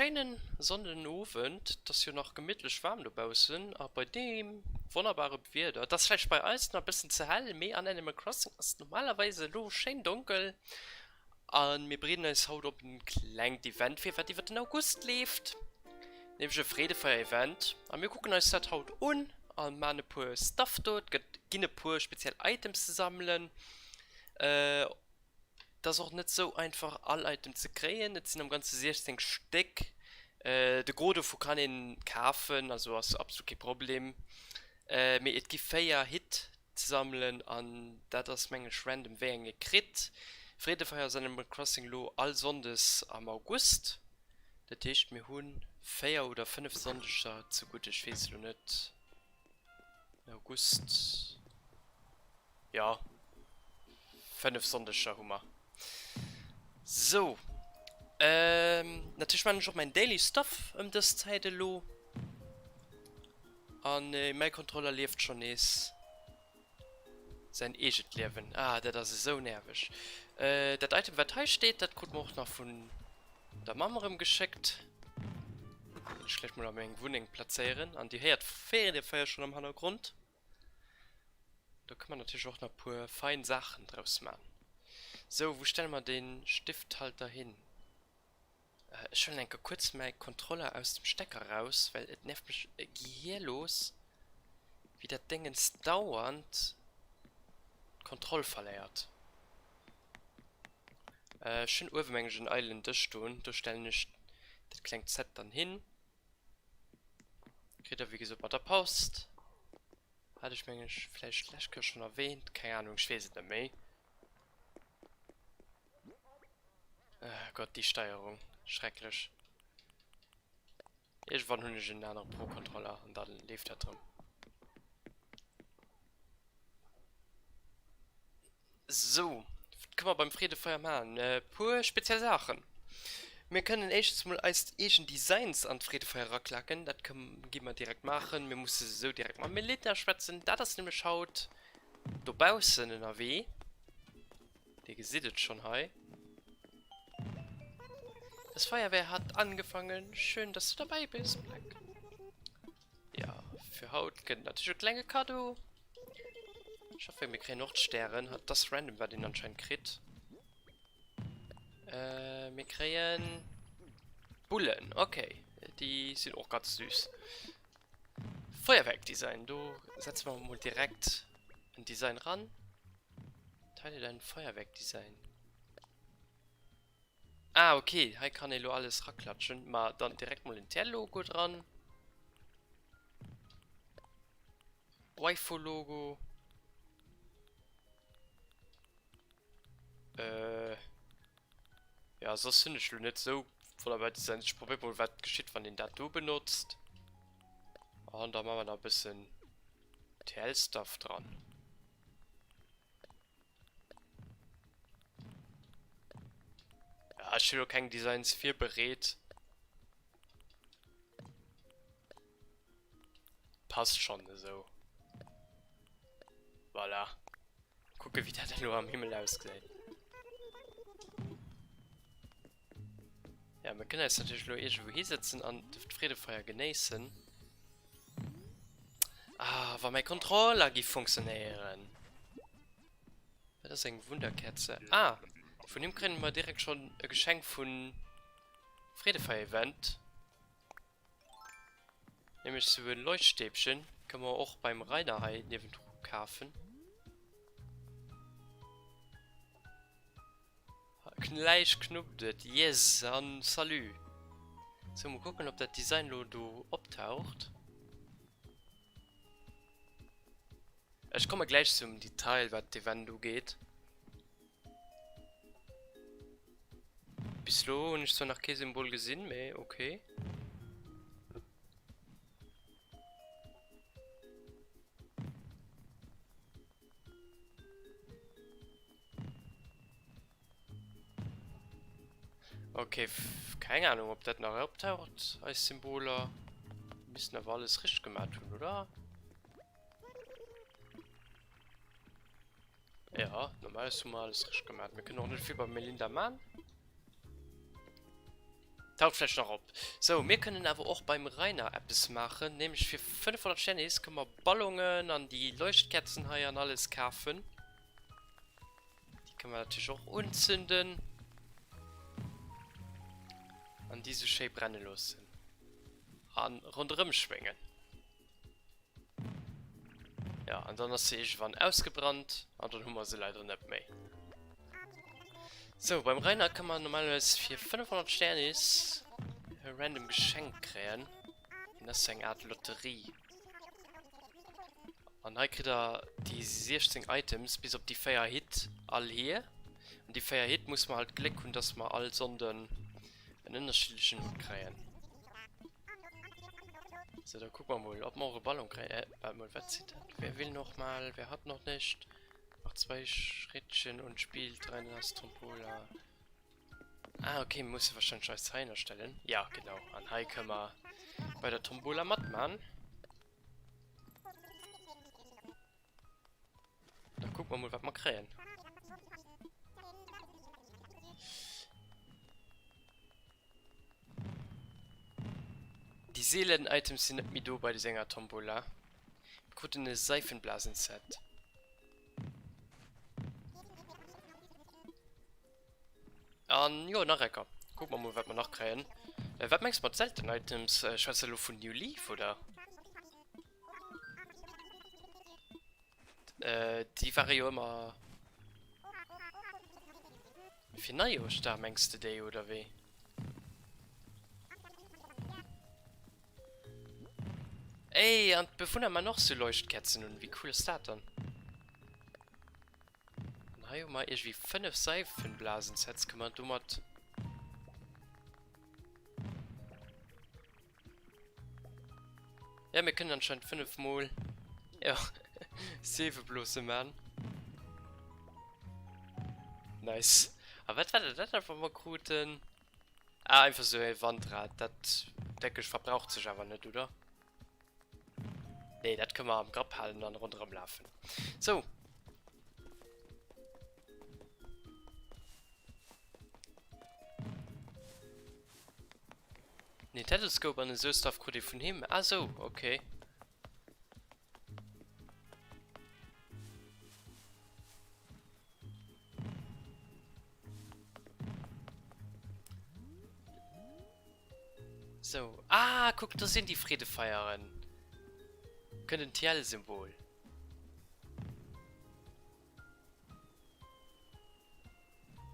schéinen Sonnden Owend. Et ass jo nach gemittlech waarm dobaussen a bei deem wonnerbare Wieder, et ass vläicht bei eis nach e bëssen ze hell, mee an Animal Crossing ass et normalerweis elo schéin donkel a mir bereeden eis haut op en klengt Event vir, wat iwwert den August leeft, nämlech e Freedefeier-Event a mir kucken eis dat haut un a maan e puer Stuff do. Et gëtt ginn e puer speziell Items ze sammelen. Et ass och net sou einfach all Item ze kréien, et sinn am ganze 16 Stéck. De Gros dovu kann een kafen, also ass absolut kee Problem. Mee et gi 4 Hit ze sammelen an dat ass mengen ech random wéi eng ee kritt. Freedefeier ass Animal Crossing lo all Sonndes am August, dat heescht mir hu 4 oder 5 Sonndeger zegutt, ech weess elo net. August, jo, 5 Sonndeger hu mer. Sou, natierlech maan ech och mäin Daily Stuff ëm dës Zäit elo. An mäi Controller lieft schonn nees säin eegent Liewen. Ah, dat ass esou nerveg. Dat Item wat hei steet, dat krut mer och nach vun der Mamm erëm geschéckt. Deen ech gläich mol a meng Wunneng plazéieren. An dir héiert d'Feeërfeier schonn am Hannergrond. Do kënne mer natierlech och nach e puer fein Saachen draus man. Sou, wou stelle mer dee Stifthalter hin? Ech huelen enke kuerz mäi Kontroller aus dem Stecker raus, well et nervt mech gehirlos wéi dat Déngens dauernd d'Kontroll verléiert. Ech hunn uewe meng ech en eidelen Dësch stoen, do stellen ech dat klengt Set dann hin. Kritt der wéi gesot mat der Post. Hat ech meng ech vläicht d'lescht Kéier schonn erwähnt, keng Ahnung, ech weess et net méi. Äh Gott, déi Steierung. Schrecklech. Iergendwann hunn ech en anere Pro-Controller an da leeft dat erëm. Sou, wat kënne mer beim Freedefeier maachen? E puer speziell Saachen. Mir kënnen éischtens mol eist eegen Designs an d'Freedefeier eraklaken. Dat gi mer direkt maachen. Mir musse sou direkt mam Melinda schwätzen. Dat ass nämlech haut dobaussen ënnerwee. Dir gesitt et schonn hei. Das Feuerwehr hat angefangen. Schön, dass du dabei bist, Black. Ja, fir haut gëtt et natierlech e klenge Kaddo. Ech hoffe, mir kréien och d'Stären. Dat ass random, wat een anscheinend kritt. Äh, mir kréien Bullen. Okay, déi sinn och ganz süß. Feuerwerk-Design. Do setze mer mol direkt en Design ran. Teile dein Feuerwerk-Design. Ah, okay, hei kann ee lo alles raklatschen. Ma dann direkt mol en TL-Logo dran. Waifu-Logo. Äh. Ja, soss hunn ech lo net sou wonnerbar Designs. Ech probéier mol wat geschitt wann een dat do benotzt. An da maache mer nach e bëssen TL-Stuff dran. Ja, ech hunn lo keng Designs virbereet. Passt schonn esou. Voilà. Kucke wéi dat elo am Himmel ausgesäit. Ja, mir kënnen eis natierlech elo iergendwou hisëtzen an d'Freedefeier genéissen. Ah, wa mäi Controller giff funktionéieren. Dat ass eng Wunderkerze. Ah, vun him kréie mer direkt schonn e Geschenk vun Freedefeier-Event. Nämlech sou e Leuchtstäbchen. Kënne mer och beim Rainer hei niewendru kafen. Gläich knuppt et. Yes an salut. Sou, mol kucken ob dat Design lo do optaucht. Ech komme gläich zum Detail wat d'Event ugeet. Bis lo hunn ech zwar nach kee Symbol gesinn, mee ok. Ok, keng Ahnung ob dat nach optaucht, eis Symboler. Missten awer alles richteg gemaat hunn, oder? Ja, normalerweis hu mer alles richteg gemaat. Mir kënnen och net vill beim Melinda man. Taucht vläicht nach op. Sou, mir kënnen awer och beim Rainer eppes maachen, nämlech fir 500 Sternis kënne mer Ballonen an déi Leuchtkerzen hei an alles kafen. Déi kënne mer natierlech och unzünden an déi sou schéi brenne loossen a ronderëm schwéngen. Ja, an dann ass se iergendwann ausgebrannt an dann hu mer se leider net méi. Sou, beim Rainer kann man normalerweis fir 500 Sternis e random Geschenk kréien. An das ist eng Art Lotterie. An hei kritt der déi 16 Items bis op déi 4 Hit all hier. An déi 4 Hit muss man halt Gléck hunn, dass mer all Sonnden en ënnerschiddlechen Hutt kréien. So, da gucken wir mal, ob wir auch einen Ballon kriegen. Äh, warte mal, was sieht das? Wer will noch mal? Wer hat noch nicht? Macht zwei Schrittchen und spielt rein das Tombola. Ah, okay, muss wahrscheinlich als Heiner stellen. Ja, genau. An hei können wir bei der Tombola mitmachen. Da gucken wir mal, was wir kriegen. Déi seelen Items sinn net méi do bei senger Tombola. Mir kruten e Seifenblasen-Set. An jo, nach ecker. Kucke mer mol, wat mer nach kréien. Wat mengs de mat selten Items? Schwätz de elo vun New Leaf, oder? Déi ware jo ëmmer fir Neijoerschdag, mengs de déi oder wéi? Ey, an d'Bewunner man och sou Leuchtkerzen un, wéi cool ass dat dann? An hei hu mer iergendwéi 5 Seifenblasensets, kënne mer domat. Ja, mir kënnen anscheinend 5 mol ja, Seefeblose man. Nice. A wat war dat dat, wat mer kruten? Ah, einfach sou e Wandrad. Dat denke ech verbraucht sech awer net, oder? Nee, dat kënne mer am Grapp halen an ronderëm lafen. Sou. Nintendoscope an esou Stuff krut ee vun him? Ah sou, ok. Sou, ah kuck, do sinn déi Freedefeieren. Kënnt en TL-Symbol.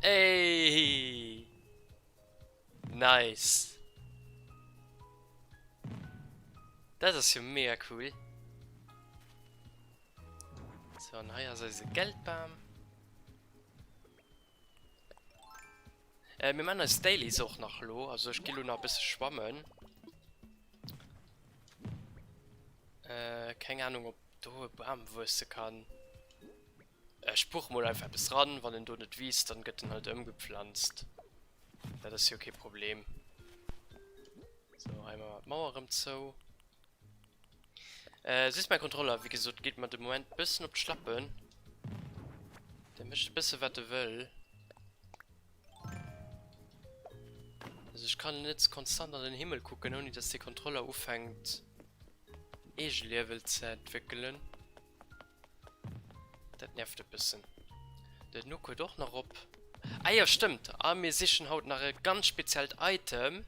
Ey! Nice! Dat ass jo mega cool. So, an hei ass eise Geldbam. Äh, mir man eis Dailies och nach lo. Also ech gi lo nach e bësse schwammen. Äh, keng Ahnung, ob do e Bam wuesse kann. Ech puche mol einfach eppes ran, wann en do net wiisst, dann gëtt en halt ëmgepflanzt. Dat ass jo kee Problem. Sou, hei maache mer d'Mauer erëm zou. Äh, just mäi Kontroller, wéi gesot, geet mer de Moment bëssen op d'Schlappen. Dee mécht e bësse wat e wëll. Also ech kann net konstant an den Himmel kucken, ouni dass de Kontroller ufänkt en Eegeliewen ze entwéckelen. Dat nervt e bëssen. Den Nook huet och nach op. Ah jo, stëmmt. A mir sichen haut nach e ganz speziellt Item,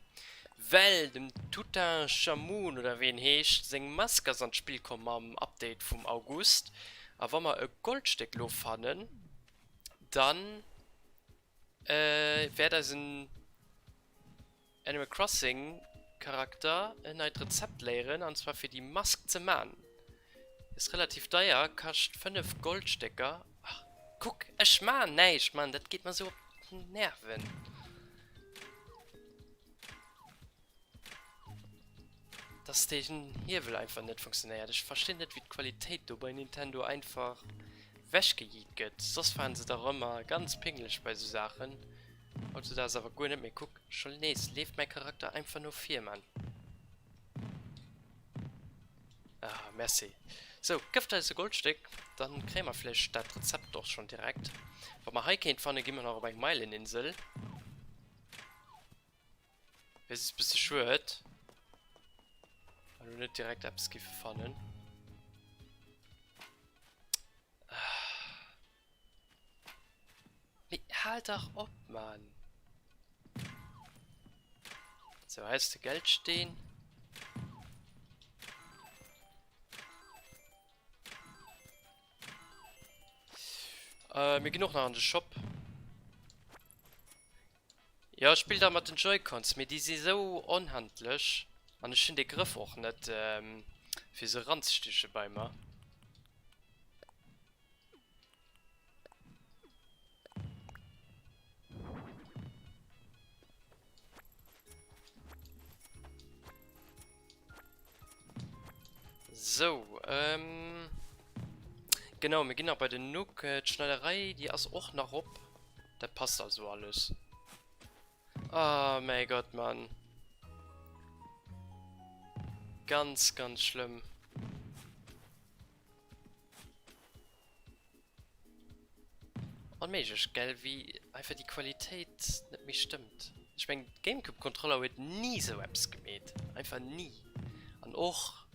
well dem Tutanchamun, oder wéi en heescht, seng Mask ass an d'Spill komm mam Update vum August. A wa mer e Goldstéck lo fannen, dann wäert eisen Animal Crossing Charakter en neit Rezept léieren an zwar fir déi Mask ze man. Ass relativ deier, kascht 5 Goldstécker. Ach kuck ech man näischt man, dat geet mer sou op d'Nerven. Dass den Hiewel einfach net funktionéiert. Ech verstinn net wéi d'Qualitéit do bei Nintendo einfach wechgejeet gëtt. Soss waren se dach ëmmer ganz pingeleg bei sou Saachen. Hautzudags awer guer net méi. Kuck, schon nees leeft mäi Charakter einfach no vir, Mann. Ah, merci. Sou, gëfft eis e Goldstéck, dann kréie mer vläicht dat Rezept och schon direkt. Wa mer hei kéint fannen, gi mer nach op eng Meileninsel. Wär just bësse schued, wa mer net direkt eppes géife fannen. Mee hal dach op, Mann! Sou, hei ass de Geldsteen. Äh, mir ginn och nach an de Shop. Jo, ech spill da mat den Joy-Cons, mee déi si sou onhandlech an ech hunn dee Grëff och net fir se eranzestiche bei mer. Sou, ähm, genau, mir ginn nach bei den Nook. D'Schneiderei, déi ass och nach op. Dat passt also alles. Oh mäi Gott, Mann. Ganz, ganz schlëmm. Onméiglech, gell, wéi einfach déi Qualitéit net méi stëmmt. Ech mengen, Gamecube Controller huet ni sou eppes gemeet, einfach ni. An och,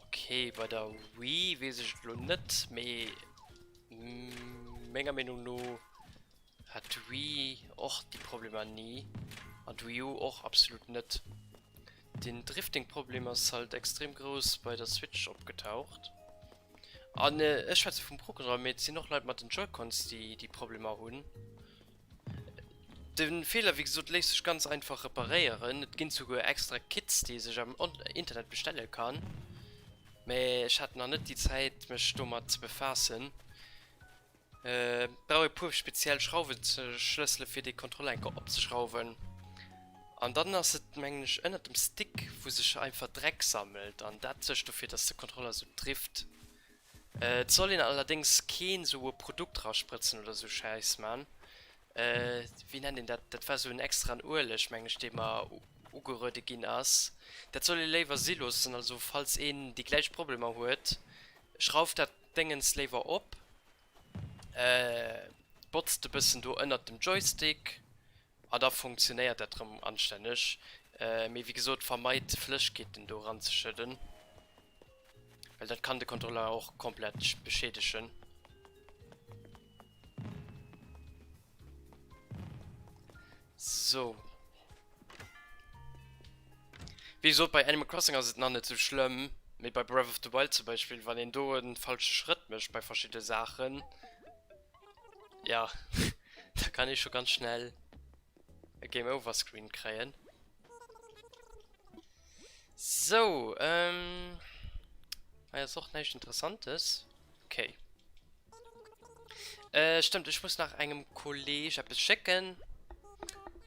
ok, bei der Wii weess ech et elo net, mee menger Meenung no hat d'Wii och déi Problemer ni an d'Wii U och absolut net. Den Drifting Problem ass halt extrem grouss bei der Switch opgetaucht. An ech schwätze vum Pro Controller, mee et sinn och Leit mat den Joy-Cons déi déi Problemer hunn. De Feeler wéi gesot léisst sech ganz einfach reparéieren. Et ginn souguer extra Kits déi ee sech am Internet bestelle kann. Mee ech hat nach net déi Zäit mech domat ze befaassen. Brauch e puer speziell Schrauweschlëssele fir dee Kontroller eng Kéier opzeschrauwen. An dann ass et mengen ech ënnert dem Stick wou sech einfach Dreck sammelt an dat suergt dofir dass de Kontroller sou drifft. Et soll een allerdéngs keen sou e Produkt rasprëtzen oder sou Schäiss man. Wéi nennt een dat? Dat war sou en extraen Ueleg mengen ech dee mer ugeruede ginn ass. Dat soll ee léiwer si loossen, also falls een déi gläich Problemer huet, schrauft dat Déngens léiwer op, botzt e bëssen do ënnert dem Joystick a da funktionéiert dat rëm anstänneg. Mee wéi gesot, vermeit Flëschkeeten do eranzeschëdden, well dat kann de Controller och komplett beschädegen. Sou. Wéi gesot, bei Animal Crossing ass et nach net sou schlëmm, mee bei Breath of the Wild zum Beispill, wann een do en falsche Schrëtt mécht bei verschidde Saachen, ja, da kann ee scho ganz schnell e Game Over Screen kréien. Sou, ähm, hei ass och näischt Interessantes. Okay. Äh, stëmmt, ech muss nach engem Kolleg eppes schécken.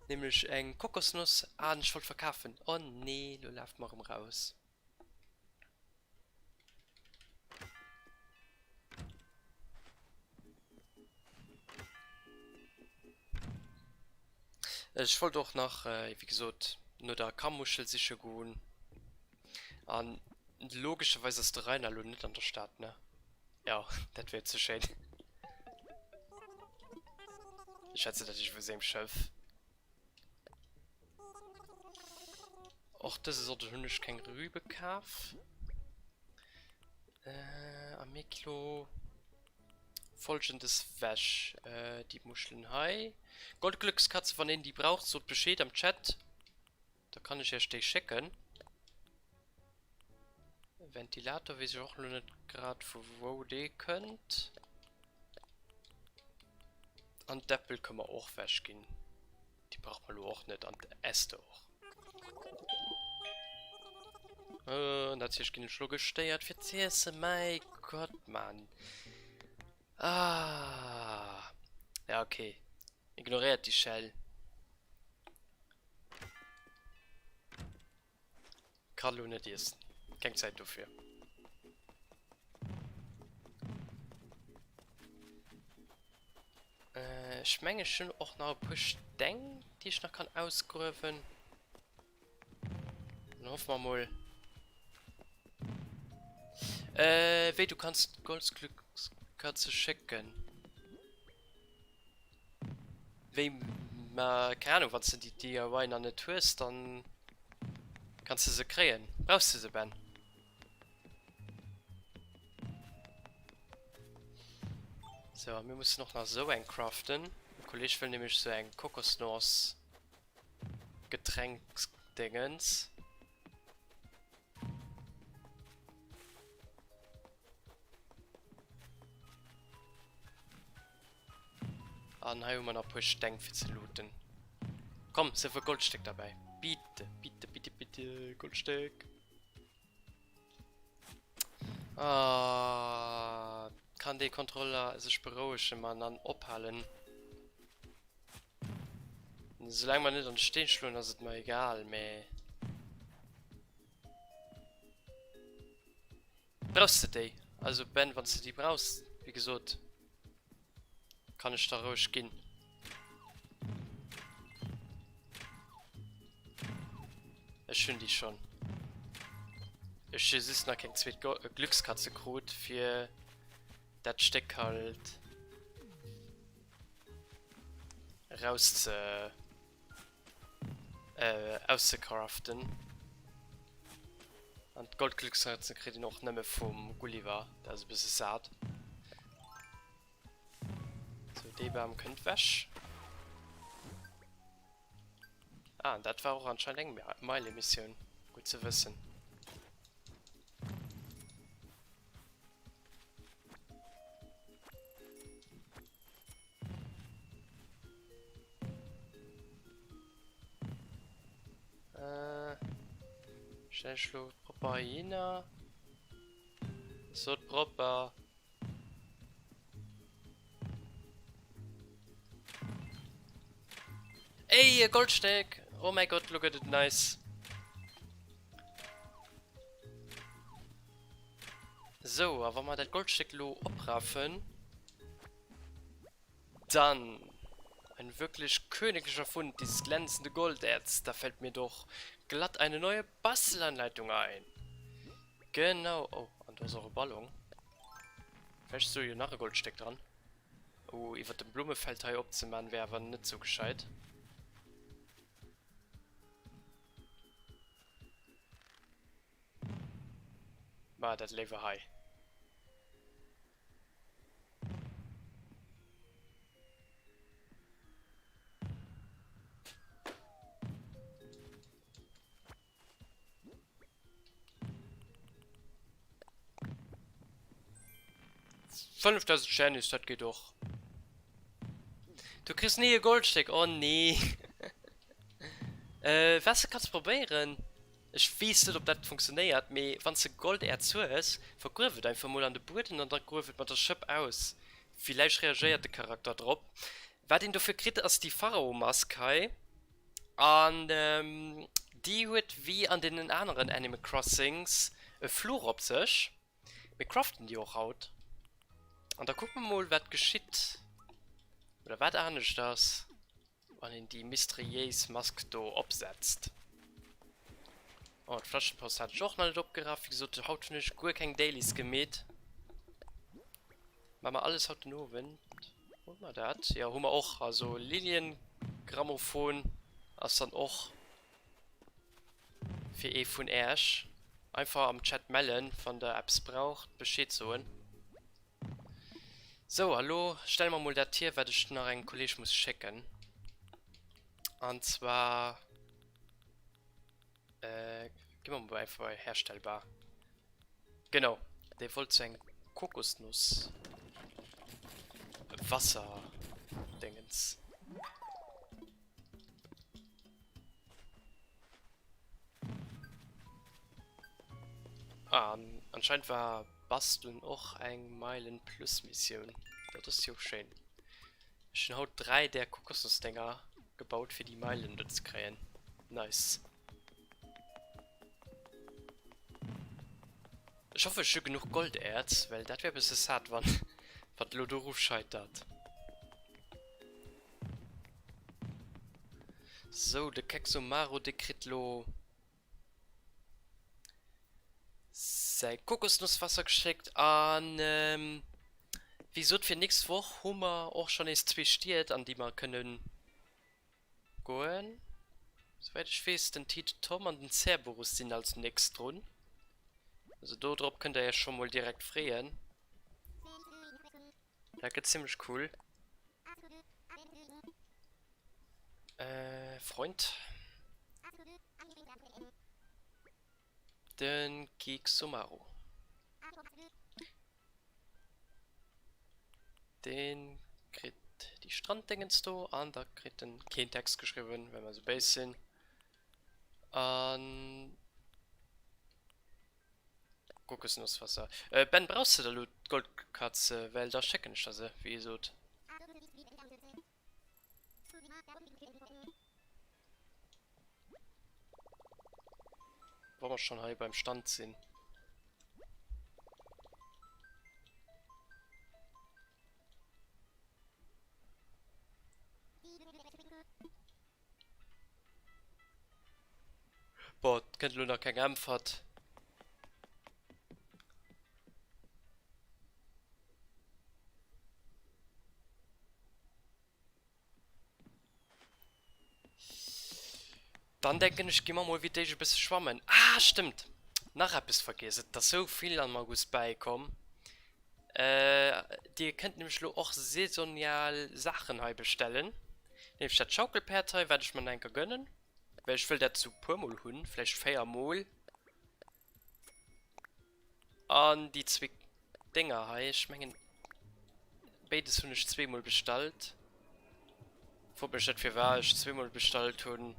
Nämlech eng Kokosnuss. Ah, an ech wollt verkafen. Oh nee, lo lafe mer erëm raus. Ech wollt och nach, wéi gesot, no der Kammuschel siche goen. An logescherweis ass de Rainer elo net an der Stad, ne? Jo, dat wier ze schéin. Ech schätze dat iwwer sengem Schëff. Och dëse Sonndeg hunn ech keng Rübe kaf. Äh, a mir klo folgendes wech. Äh, déi Muschelen hei. Goldglückskatze, wann een déi braucht, sot Bescheed am Chat. Da kann ech iech déi schécken. Ventilator weess ech och lo net grad vu wou dee kënnt. An d'Äppel kënne mer och wech ginn. Déi brauche mer lo och net an d'Äste och. Äh, natierlech ginn ech lo gestéiert fir z'iessen. Mäi Gott, Mann. Ah. Ja, okay. Ignoréiert déi Schell. Kann lo net iessen. Keng Zäit dofir. Äh, ech mengen ech hunn och nach e puer Steng, déi ech nach kann ausgruewen. Dann hoffe mer mol. Äh, wéi du kanns d'Goldsglückskatze schécken. Wéi? Mä keng Ahnung, wann s de déi DIY nach net hues, dann kanns de se kréien. Brauchs de se, Ben? Sou, a mir mussen och nach esou eng craften. De Kolleg wëll nämlech sou eng Kokosnoss Getränksdéngens. An hei hu mer nach e puer Steng fir ze looten. Komm, sief e Goldstéck derbäi. Bitte, bitte, bitte, bitte, Goldstéck. Ah, kann dee Kontroller sech berouegen, Mann, an ophalen. Soulaang mer net an de Steen schloen, ass et mer egal, mä... Brauchs de déi? Also Ben, wanns de déi brauchs, wéi gesot, kann ech der roueg ginn. Ech hunn déi schonn. Ech hu just nach keng zweet Glückskatze krut fir dat Stéck halt eraus ze. Auszecraften. An d'Goldglücksherzen kritt een och nëmme vum Gulliver. Dat ass e bësse sad. Sou, dee Bam kënnt wech. Ah, an dat war och anscheinend eng Meile-Missioun. Gutt ze wëssen. Äh, stell ich lo proper heihinner. Sot proper. Ey, e Goldsteck! Oh mein Gott, lo gëtt et nice. So, a wa mer dat Goldstéck lo oprafen, Dann ein wirklich königlicher Fund, dieses glänzende Golderz. Da fällt mir doch glatt eine neue Bastelanleitung ein. Genau. Oh, an do ass och e Ballon. Vläicht ass do jo nach e Goldstéck dran. Oh, iwwert dem Blummefeld hei opzeman wär awer net sou gescheit. Maache dat léiwer hei. 5000 Sternis, dat geet och. Du kriss ni e Goldstéck, oh nee. Äh, was du kanns probéieren, Ech weess net op dat funktionéiert, mee wanns de Golderz hues, vergruef et einfach mol an de Bueden an da gruef et mat der Schëpp aus. Villäicht reagéiert de Charakter drop. Wat een dofir kritt ass déi Pharaomask hei an déi huet wéi an deenen aneren Animal Crossings e Fluch op sech. Mir craften déi och haut an da kucke mer mol wat geschitt oder wat anescht ass. Wann een déi mysteriéis Mask do opsetzt. Oh, d'Flaschepost hat ech och nach net opgeraf. Wéi gesot, haut hunn ech guer keng Dailies gemeet. Maache mer alles haut den Owend. Hu mer dat? Jo, hu mer och. Also Liliengrammophon ass dann och fir ee vun Äerch. Einfach am Chat mellen, wann der eppes braucht, Bescheed soen. Sou, a lo stelle mer mol dat hier, wat ech nach engem Kolleg muss schécken. An zwar äh, gi mer mol einfach bei herstellbar. Genau, dee wollt sou eng Kokosnuss Wasser-Dingens. Ah, an anscheinend war Basteln och eng Meilen Plus Missioun. Dat ass jo schéin. Ech hunn haut 3 där Kokosnussdenger gebaut fir déi Meilen do ze kréien. Nice. Ech hoffe ech hu genuch Golderz, well dat wär e bësse sad wann wann et elo doru scheitert. Sou, de Kexomaro dee kritt lo säi Kokosnusswasser geschéckt an wéi gesot fir nächst Woch hu mer och schonn nees zwee Stied an déi mer kënnen. goen. Souwäit ech weess, den Tite Tom an den Cerberus sinn als nächst drun. Also do drop kënnt der iech scho mol direkt freeën. Dat gëtt zimmlech cool. Äh, Freund. Den Geeksomaru. Deen kritt déi Stranddéngens do an da kritt en keen Text geschriwwen, well mer esou béis sinn. An Kokosnosswasser. Ben, brauchs de da lo d'Goldkatze? Well da schécken ech der se, wéi gesot. Wa mer schon hei beim Stand sinn. Boah, et kënnt elo nach keng Äntwert. Dann denken ech gi mer mol fir d'éischt e bësse schwammen. Ah stëmmt, nach eppes vergiess, et ass sou vill am August bäikomm. Dir kënnt nämlech elo och saisonial Saachen hei bestellen, nämlech dat Schaukelpäerd hei, wat ech mer nach eng Kéier gönnen, well ech wëll dat sou puer mol hunn, vläicht 4 mol. An déi zwee Dénger hei, ech mengen béides hunn ech zweemol bestallt. Frot mech net firwat ech zweemol bestallt hunn.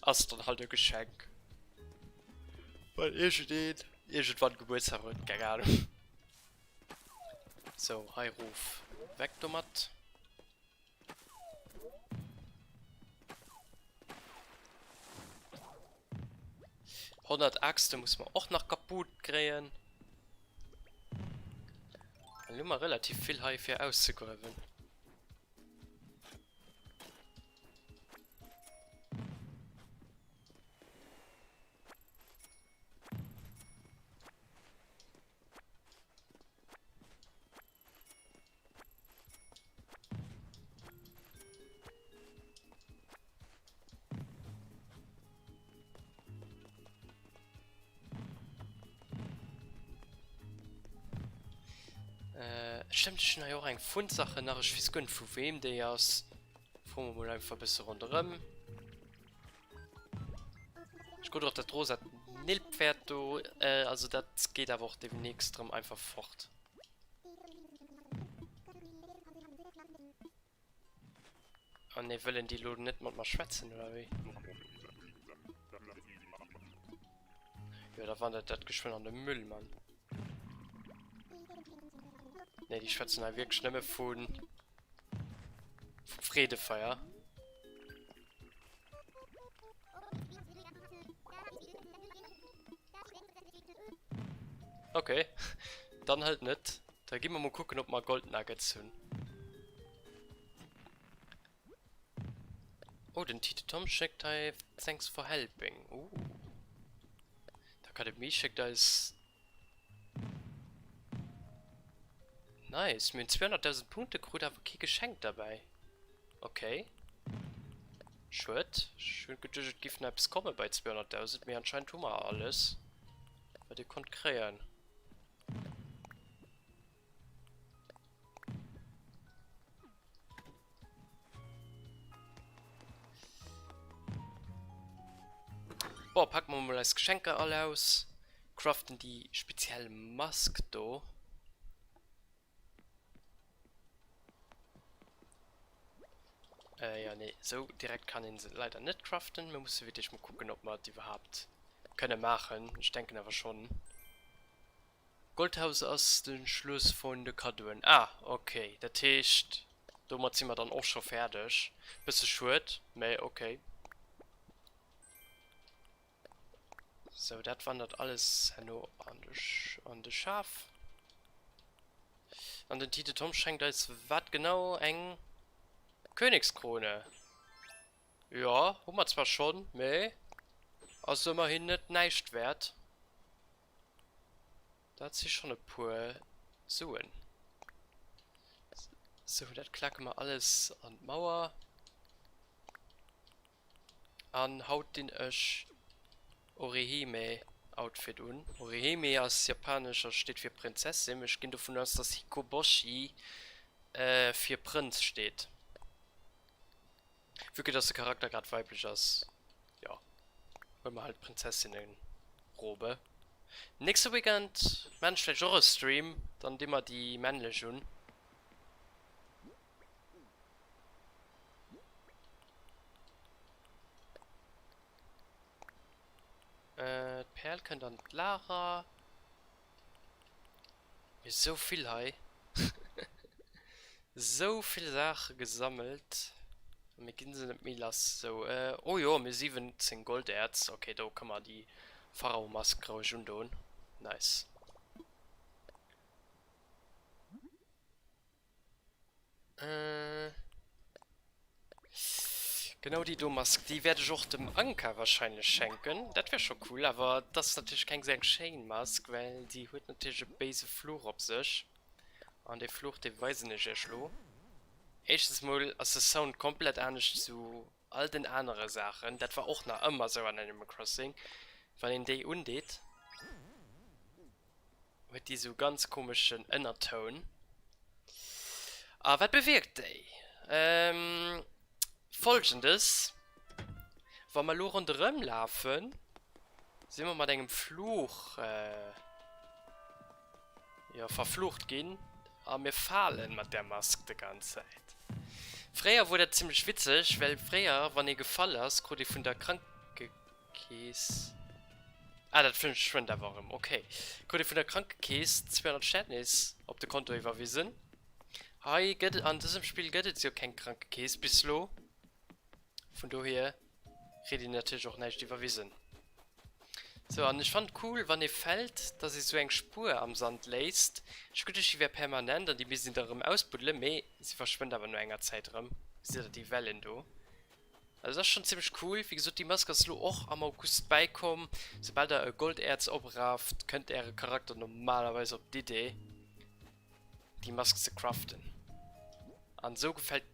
Ass dann halt e Geschenk. Well iergendeen iergendwann Gebuertsdag huet, keng Ahnung. Sou, hei erof, weg domat. 100 Äxte muss mer och nach kaputt kréien. Dann hu mer relativ vill hei fir auszegruewen. Äh, stimmt, ech hunn hei och eng Fundsache nach. Ech weess guer net vu weem déi ass. Froe mer mol einfach e bësse ronderëm. Ech krut och dat rosat Nilpferd do. Äh, also dat geet awer och demnächst erëm einfach fort. Oh nee, wëllen déi lo net mat mer schwätzen oder wéi? Jo, da wandert dat geschwënn an de Müll, Mann. Nee, déi schwätzen hei wierklech nëmme vun vum Freedefeier. Okay, dann halt net. Da gi mer mol kucken, ob mer Gold Nuggets hunn. Oh, den Tite Tom schéckt hei Thanks for helping. Uh. D'Akademie schéckt eis... Nice, mir hunn 200.000 Punkte krut, awer kee Geschenk derbäi. Okay. Schued. Ech hunn geduecht, et giff nach eppes komme bei 200.000, mee anscheinend hu mer alles, wat ee konnt kréien. Boah, packen wir mal eis Geschenker all aus. Craften déi speziell Mask do. Äh, ja, nee, sou direkt kann een se leider net craften. Mir musse wierklech mol kucken, ob mer et iwwerhaapt kënne maachen. Ech denken awer schonn. Goldhaus ass de Schluss vun de Kaddoen. Ah, ok, dat heescht, domat si mer dann och scho fäerdeg. Bësse schued, mä ok. Sou, dat wandert alles herno an de, an de Schaf. An den Tite Tom schenkt eis wat genau? Eng Königskrone. Jo, hu mer zwar schonn, mä ass ëmmerhin net näischt wäert. Dat si schonn e puer. Suen. Sou, dat klake mer alles an d'Mauer. An haut dinn ech Orihime Outfit un. Orihime ass japanesch a steet fir Prinzessin. Ech ginn dovun aus, dass Hikoboshi fir Prënz steet. Vue que dass de Charakter grad weiblech ass, jo, huele mer halt d'Prinzessinnen-Robe. Nächste Weekend maan ech vläicht och e Stream, dann di mer déi männlech un. D'Perl kënnt an d'Lager. Mir sou vill hei. Sou vill Saache gesammelt. A mir ginn se net méi lass. Sou, oh jo, mir 17 Golderz. Okay, do ka mer déi Pharao-Mask roueg undoen. Nice. Genau déi do Mask, déi wäert ech och dem Anka wahrscheinlech schenken. Dat wär scho cool, awer et ass natierlech keng sou eng schéin Mask, well déi huet natierlech e béise Fluch op sech. An dee Fluch, dee weisen ech iech lo. Éischtens mol ass de Sound komplett anescht zu all den anere Saachen. Dat war och nach ëmmer sou an Animal Crossing, wann een déi undeet. Huet déi sou ganz komeschen Ënnertoun. A wat bewierkt déi? Folgendes, Wa mer elo ronderëm lafen, si mer mat engem Fluch, jo, verflucht ginn a mir falen mat där Mask de ganz Zäit. Fréier wor dat zimmlech witzeg, well fréier, wann ee gefall ass, krut ee vun der Kranke. Kees. Ah, dat verschwënnt awer erëm. Okay. Krut ee vun der Krankekees 200 Stärnis op de Konto iwwerwisen. Hei gëtt, an dësem Spill gëtt et jo keng Krankekees bis lo. Vun dohier kritt een natierlech och näischt iwwerwisen. Sou, an ech fannen et cool, wann ee fält, dass ee sou eng Spuer am Sand léisst. Ech hu geduecht, déi wär permanent an déi misst een da erëm ausbuddelen, mee se verschwënnt awer no enger Zäit erëm. Gesitt der déi Wellen do? Also dat ass schon zimmlech cool. Wéi gesot, déi Mask ass lo och am August bäikomm. Soubal der e Golderz opraaft, kënnt äre Charakter normalerweis op d'Idee, déi Mask ze craften. An esou gefält,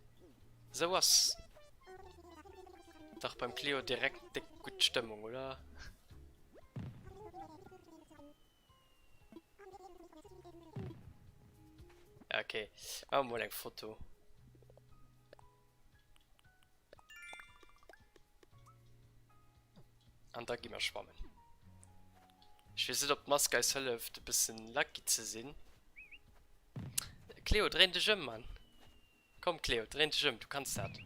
esou ass dach beim Cleo direkt déck gutt Stëmmung, oder? Okay, maache mer mol eng Foto. An da gi mer schwammen. Ech weess net, ob d'Mask eis hëlleft, e bëssen lucky ze sinn. Cleo, dréin dech ëm, Mann. Komm, Cleo, dréin dech ëm, du kanns dat.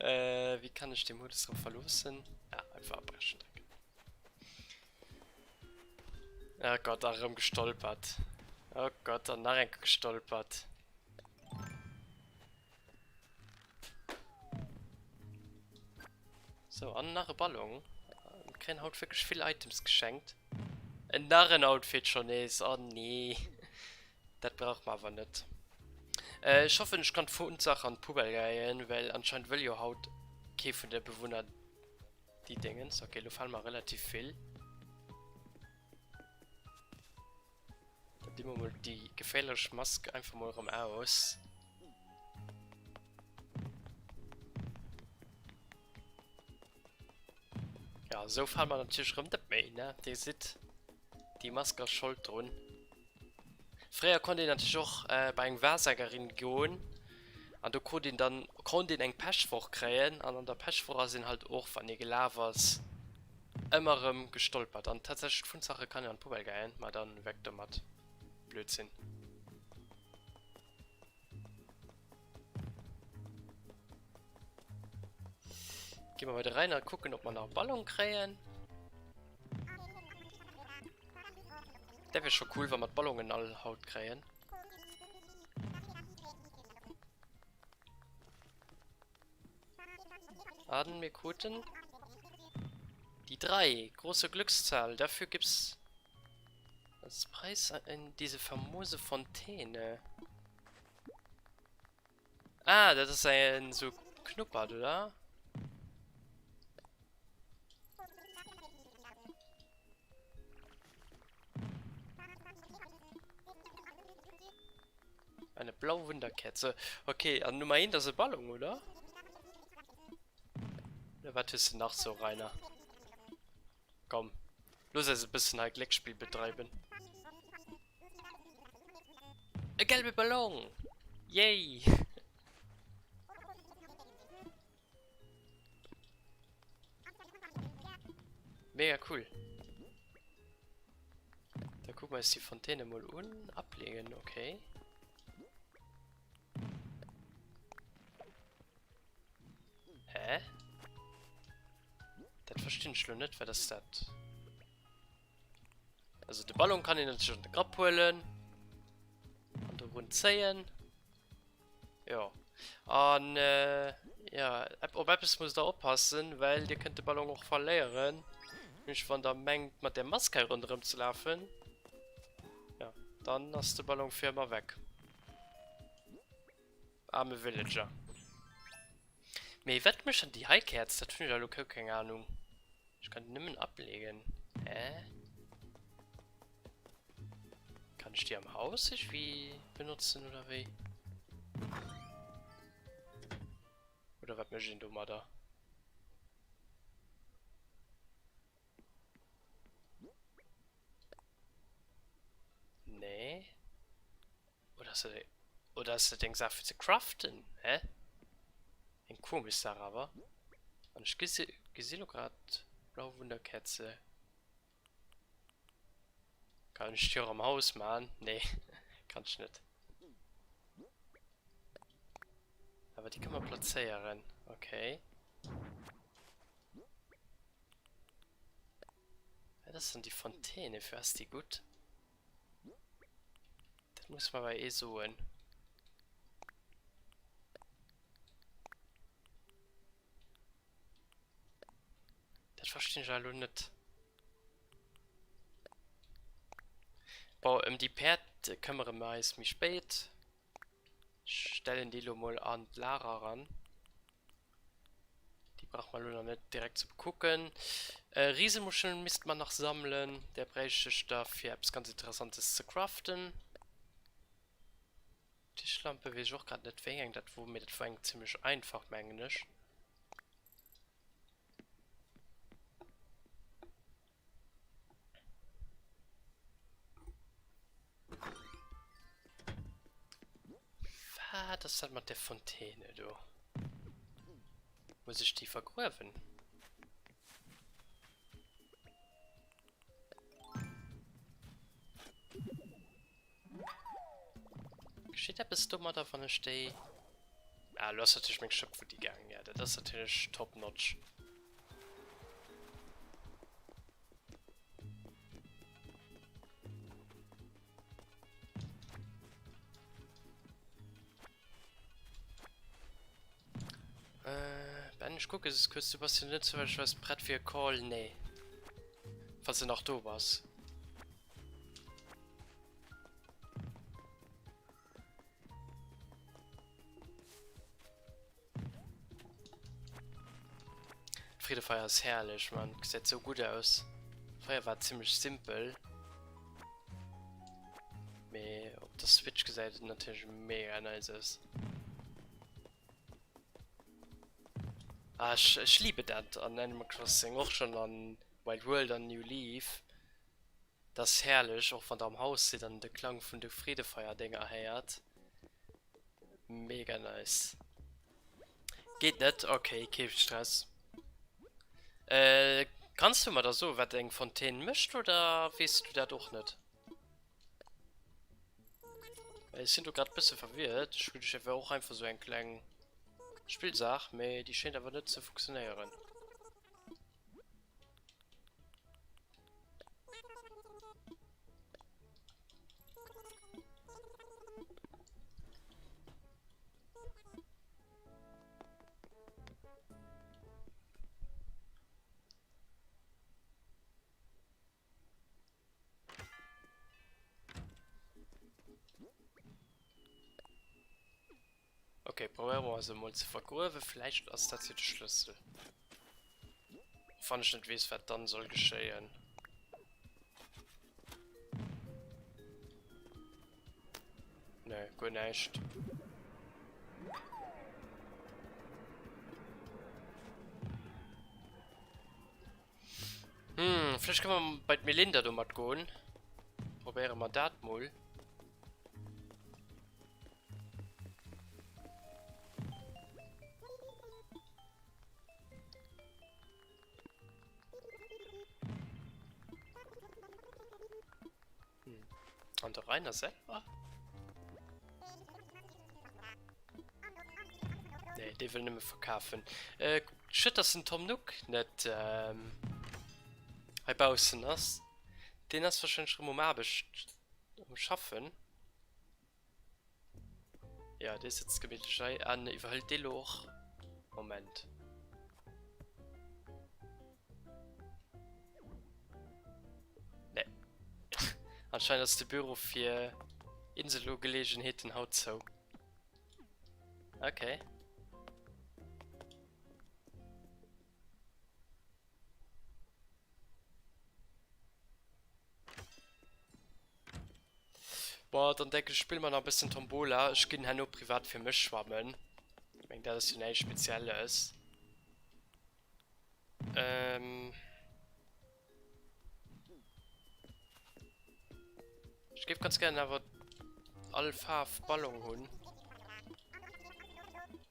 Äh, wéi kann ech de Modus erëm verloossen? Ah, einfach abbrechen drécken. Oh Gott, a rëm gestolpert. Oh Gott, an nach eng gestolpert. So, an nach e Ballon. Wir kréien haut wirklich vill Items geschenkt. En nach en Outfit schon nees. Oh nee. Dat brauch mer awer net. Ech hoffen ech kann d'Fundsache an d'Poubelle geheien, well anscheinend wëll jo haut kee vun de Bewunner déi Déngens. Ok, lo fale mer relativ vill. Da di mer mol déi geféierlech Mask einfach mol erëm aus. Ja, esou fale mer natierlech erëm net méi, ne? Dir gesitt, déi Mask ass Schold drun. Fréier konnt een natierlech och bei eng Wahrsagerin goen an do krut een dann, konnt een eng Pechwoch kréien an an der Pechwoch ass een halt och, wann ee gelaf ass, ëmmer erëm gestolpert. An tatsächlech d'Fundsache kann een an d'Poubelle geheien, ma dann weg domat, Blödsinn. Gi mer bei de Rainer kucken, ob mer nach e Ballon kréien. Dat wär scho cool, wa mer d'Ballonen all haut kréien. An mir kruten die 3, große Glückszahl. Dafür gibt's als Preis in diese famose Fontäne. Ah, dat ass en sou Knuppert, oder? Eine blaue Wunderkerze. Okay, an Nummer 1 ass e Ballon, oder? Oder wat hues de nach sou, Rainer? Komm, looss eis e bëssen hei Glécksspill bedreiwen. E gelbe Ballon! Yay! Mega cool. Da gucken wir uns die Fontäne mal un. Ablegen, okay. Hä? Dat verstinn ech lo net, wat ass dat? Also de Ballon kann een natierlech an de Grapp huelen an dorun zéien. Jo. An äh, ja, op eppes musst der oppassen, well dir kënnt de Ballon och verléieren. Nämlech wann der mengt mat der Mask hei ronderëm ze lafen, ja, dann ass de Ballon fir ëmmer weg. Arme Villager. Mee wat mécht dann déi hei Käerz? Dat hunn ech elo guer keng Ahnung. Ech kann déi nëmmen ablegen. Hä? Kann ech déi am Haus irgendwie benotzen oder wéi? Oder wat mécht een domadder? Nee. Oder ass dat, oder ass dat eng Saach fir ze craften? Hä? Eng komesch Saach awer. An ech gesi, gesi lo grad blau Wunderkerze. Kann ech déi och am Haus man? Nee, kann ech net. Awer déi kann man plazéieren. Okay. Wat ass dann déi Fontäne? Fir ass déi gutt? Dat muss mer awer ee soen. Dat verstinn ech awer elo net. Bon, ëm déi Päerd këmmere mer eis méi spéit. Ech stellen déi elo mol an d'Lager eran. Déi brauche mer elo nach net direkt ze bekucken. Riesemuscheln misste mer nach sammelen. Där bräicht ech da fir eppes ganz Interessantes ze craften. Tischlampe weess ech och grad net wéi eng dat wor, mee dat wor eng zimmlech einfach mengen ech. Wat ass dat mat der Fontäne do? Muss ech déi vergruewen? Geschitt eppes domadder, wann ech déi... Ah, lo ass natierlech meng Schëpp futti gaangen. Ja, dat ass natierlech top notch. Äh, Ben, ech kucke es kuerz, du bass jo net zufälligerweis prett fir e Call? Nee. Falls de nach do bass. Freedefeier ass herrlech, man. Gesäit sou gutt aus. Feier war zimmlech simpel. Mee op der Switch gesäit et natierlech mega nice aus. Ah, ech, ech liebe dat an Animal Crossing, och schon an Wild World an New Leaf. Dat ass herrlech, och wann der am Haus sidd an de Klang vun de Freedefeier-Dénger héiert. Mega nice. Geet net? Ok, kee Stress. Äh, kanns du mer da soen, wat eng Fontaine mécht, oder weess du dat och net? Well ech sinn do grad bësse verwirrt. Ech hunn ech war och einfach sou eng kleng Spillsaach, mee déi schéint awer net ze funktionéieren. Okay, probéiere mer se emol ze vergruewen. Vläicht ass dat jo de Schlëssel. Och wann ech net weess, wat dann soll geschéien. Nee, Guer näischt. Hm, vläicht kënne mer bei d'Melinda domat goen. Probéiere mer dat mol. Hm. An der Rainer selwer? Nee, dee wëll nëmme verkafen. Äh, schued, dass den Tom Nook net ähm, hei baussen ass. Deen ass wahrscheinlech rëm um Aarbecht, um Schaffen. Ja, dee sëtzt gemittlech hei an iwwerhëlt dee lo och. Moment. Nee. Anscheinend ass de Büro fir Inselugelegenheeten haut zou. Okay. Boah, dann denke ich, spille mer nach e bëssen Tombola. Ech ginn herno privat fir mech schwammen. Ich meng, dat ass jo näischt Spezielles. Ähm. Ech géif ganz gären awer all Faarf Ballon hunn.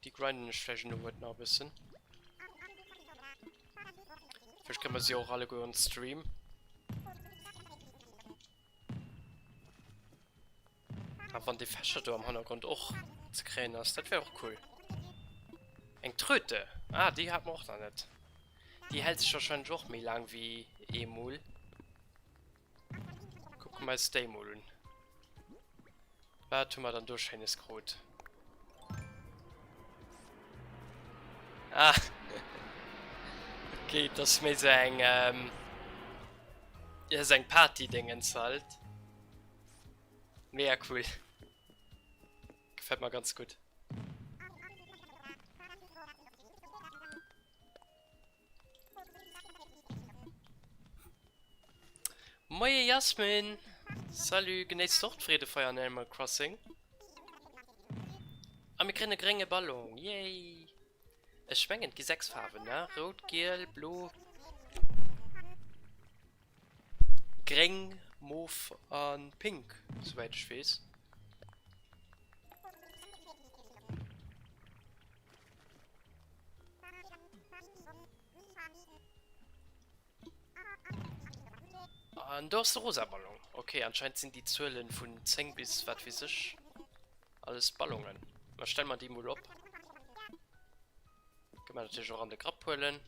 Déi grinden ech vläicht elo haut nach e bëssen. Vläicht kréie mer si och alleguer on Stream. A wann dee Fächer do am Hannergrond och ze kréien ass, dat wär och cool. Eng Tröte! Ah, déi hat mer och nach net. Déi hält sech wahrscheinlech och méi laang wéi eemol. Kucke mer eis déi mol un. Wat hu mer dann do Schéines krut? Ah! Okay, dat ass méi sou eng, ähm, ja, sou eng Party-Dingens halt. Mega cool. Gefällt mer ganz gutt. Moie Jasmin! Salut, genéisst och d'Freedefeier an Animal Crossing? A mir kréien e grénge Ballon, yay! Ech mengen et gi 6 Faarwen, ne? Rout, giel, blo, gréng, mof a pink, souwäit ech weess. An do ass de rosa Ballon. Ok, anscheinend sinn déi Zuelen vun 10 bis wat weess ech alles Ballonen. Ma stelle mer déi mol op. Kënne mer natierlech och an de Grapp huelen.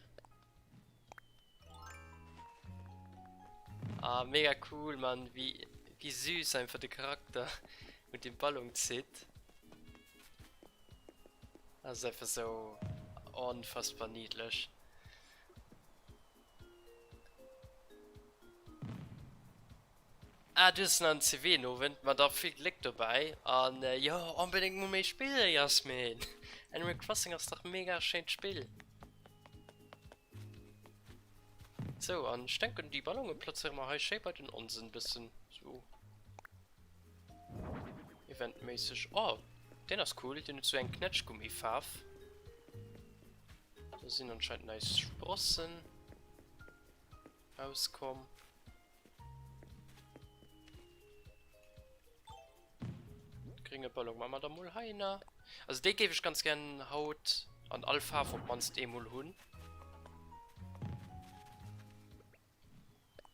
Ah, mega cool, Mann. Wéi, wéi süß einfach de Charakter mit dem Ballon zitt. Ass einfach sou onfassbar niedlech. Ah, du hues nach en CW den Owend, ma da vill Gléck dobäi an jo, onbedéngt mol méi spillen, Jasmin! Animal Crossing ass dach mega schéint Spill! Sou, an ech denken déi Ballonge plazéiere mer hei schéi bei den onsen bëssen sou. Eventméisseg. Oh, deen ass cool. Deen huet sou eng Knätschgummifaarf. Do sinn anscheinend nei Sprossen rauskomm. Grénge Ballon maache mer da mol heihinner. Also dee géif ech ganz gären haut an all Faarf op d'mannst eemol hunn.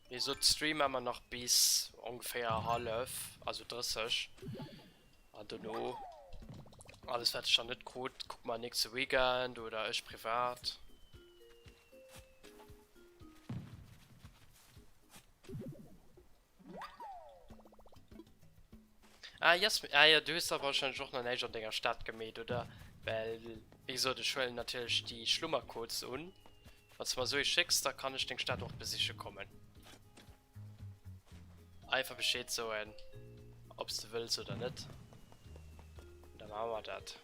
Wéi gesot, Stream maa mer nach bis ongeféier hallef, also 30. An dono, alles wat ech dann net krut, kucke mer nächste Weekend oder ech privat. Ah Jasmin, ah jo, du hues da wahrscheinlech och nach näischt an denger Stad gemeet, oder? Well, wéi gesot, ech huelen natierlech déi Schlummercodes un. Wann s du mer esou ee schécks, da kann ech deng Stad och besiche kommen. Einfach Bescheed soen, ob s de wëlls oder net. Da maache mer dat.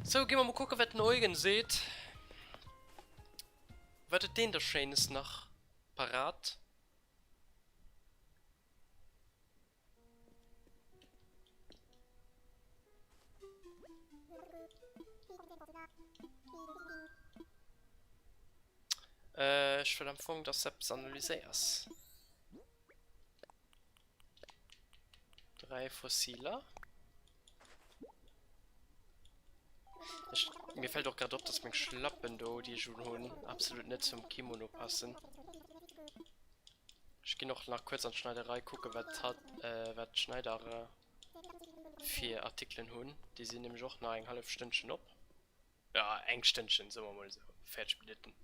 Sou, gi mer mol kucken, wat den Eugen seet. Wat huet deen da Schéines nach parat? Ech wëll am Fong, dass du eppes analyséiers. 3 Fossiler. Ech, mir fällt och grad op, dass meng Schlappen do, déi ech unhunn, absolut net zum Kimono passen. Ech ginn och nach kuerz an d'Schneiderei kucken, wat hat, äh, wat d'Schneidere fir Artikelen hunn. Déi sinn nämlech och nach eng hallef Stënnchen op. Ja, eng Stënnchen, soe mer mol esou, 40 Minutten.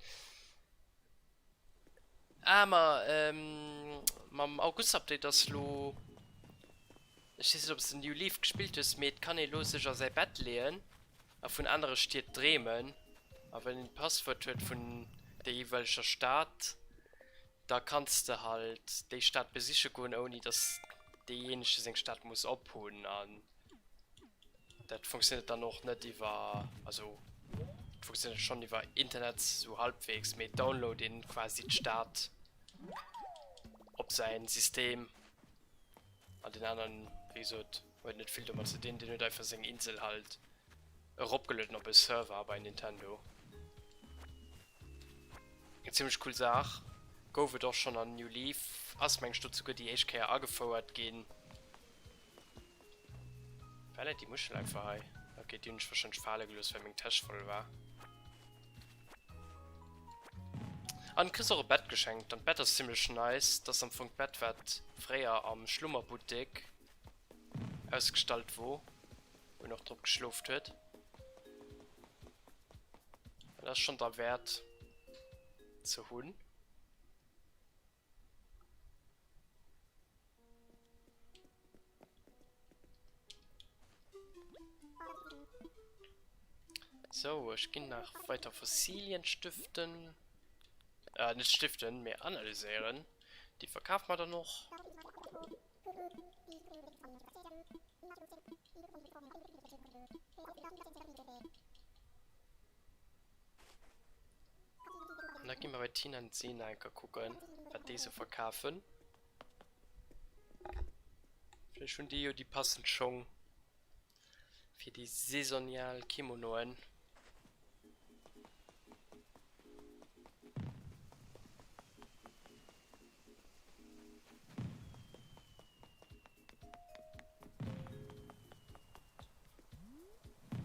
Ah, ma ähm, mam August-Update ass lo, ech weess net, ob s de New Leaf gespillt hues, mee et kann ee lo sech a säi Bett leeën a vun anere Stied dreemen. A wann een d'Passwuert huet vun der jeeweileger Stad, da kanns de halt déi Stad besiche goen, ouni dass deejéinege seng Stad muss ophunn. An Dat funktioniert dann och net iwwer, also et funktioniert schon iwwer Internet sou halbwegs, mee et download een quasi d'Stad op säin System an den aneren, wéi gesot, huet net vill domat ze dinn, deen huet einfach seng Insel halt eropgelueden op e Server bei Nintendo. Eng zimmlech cool Saach, gouf et och schon an New Leaf, ass meng ech do souguer déi éischt Kéier agefouert ginn. War läit déi Muschel einfach hei? Okay, déi hunn ech wahrscheinlech fale gelooss, well meng Täsch voll war. An kriss och e Bett geschenkt. An d'Bett ass zimmlech nice. Dat ass am Fong d'Bett, wat fréier am Schlummerbuttek ausgestallt wor, wou een och drop geschloft huet. Dat ass schonn derwäert ze hunn. So, ech ginn nach weiter Fossilien stiften. Äh, net stiften, mee analyséieren. Déi verkafe mer dann och. An da gi mer bei Tina an Sina enker kucken, wat déi sou verkafen. Vläicht hunn déi jo déi passend Schong fir déi saisonial Kimonoen.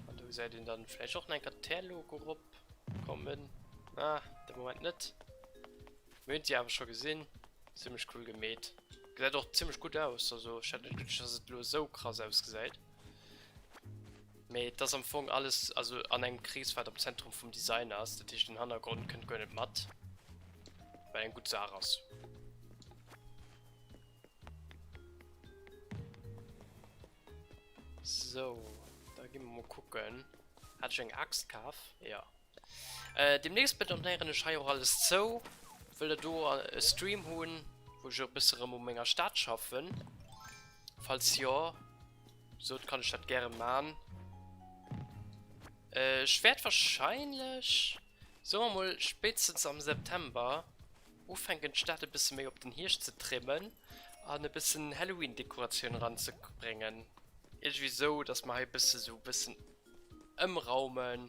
An do gesäit een dann vläicht och nach eng Kéier d'Tär-Logo erop kommen. Ah, de Moment net. Mir hunn se awer scho gesinn. Zimmlech cool gemeet. Gesäit och zimmlech gutt aus. Also ech hätt net geduecht, dass et elo esou krass ausgesäit. Mee et ass am Fong alles also an engem Krees, wat am Zentrum vum Design ass. Dat heescht, den Hannergrond kënnt guer net mat. Wat eng gutt Saach ass. Sou, da gi mer mol kucken. Hat ech eng Axt kaf? Ja. Äh, demnächst betonéieren ech hei och alles zou. Wëll der do e Stream hunn, wou ech e bësse rëm u menger Stad schaffen? Falls jo, sot, kann ech dat gäre man. Äh, ech wäert wahrscheinlech, soe mer mol, spéitstens am September ufänken d'Stad e bësse méi op den Hierscht ze trimmen an e bëssen Halloween-Dekoratioun eranzebréngen. Iergendwéi sou, dass mer hei e bësse sou e bëssen ëmraumen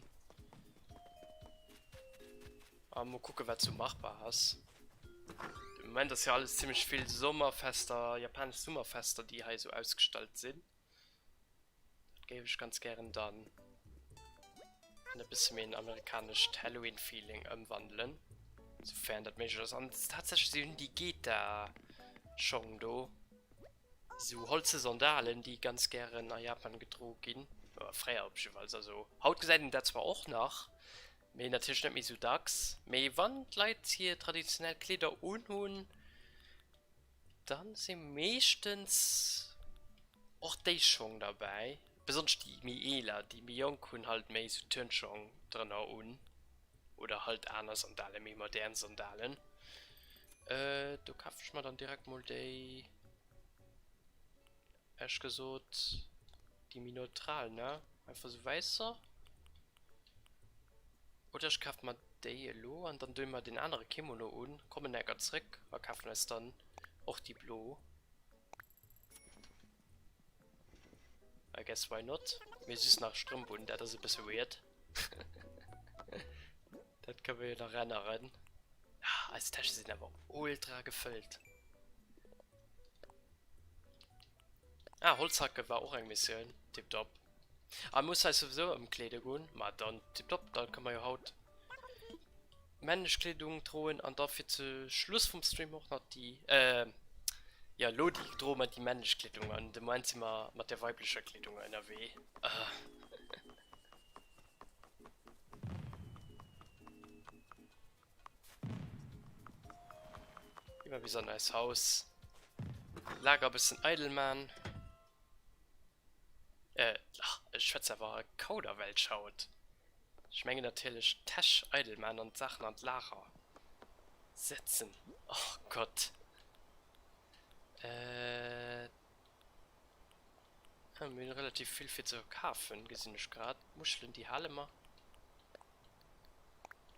a mol kucken, wat sou machbar ass. De Moment ass jo alles zimmlech vill Sommerfester, japanesch Summerfester, déi hei sou ausgestallt sinn. Dat géif ech ganz gären dann an e bësse méi en amerikanescht Halloween-Feeling ëmwandelen, soufern dat méiglech ass. An tatsächlech, si hunn déi Geta-Schong do, esou holze Sandalen, déi ganz gären a Japan gedroe ginn, oder fréier op jiddefalls. Also haut gesäit een dat zwar och nach, mee natierlech net méi esou dacks. Mee wann d'Leit hir traditionell Kleeder unhunn, Dann si meeschtens och déi Schong derbäi, besonnesch déi méi eeler. Déi méi jonk hunn halt méi sou Turnschong drënner un oder halt aner Sandalen, méi modern Sandalen. Do kafe ech mer dann direkt mol déi, ehrlech gesot, déi méi neutral, ne? Einfach sou wäisser. Oder ech kafe mer déi elo an dann doe mer deen anere Kimono un, kommen enker zréck a kafen eis dann och déi blo. I guess why not? Mee just nach Strëmp un, dat ass e bësse weird. Dat kënne mer jo nach änneren. Ah, eis Täsche sinn awer ultra gefëllt. Ah, Holzhacke war och eng Missioun. Tiptop. Ah, muss eis souwisou ëmkleede goen. Ma dann tiptop, da kënne mer jo haut männlech Kleedung droen an da fir zu Schluss vum Stream och nach déi, äh, ja lo déi droe mer déi männlech Kleedung an de Moment si mer mat der weiblecher Kleedung ënnerwee. Ah. Gi mer bis an eis Haus. Lager e bëssen eidel man. Äh, ach, ech schwätze awer Kauderwelsch haut. Ech mengen natierlech d'Täsch eidel man an d'Saachen an d'Lager setzen. Oh Gott. Äh, ah, mir hunn relativ vill fir ze verkafen, gesinn ech grad. D'Muschelen, déi hale mer.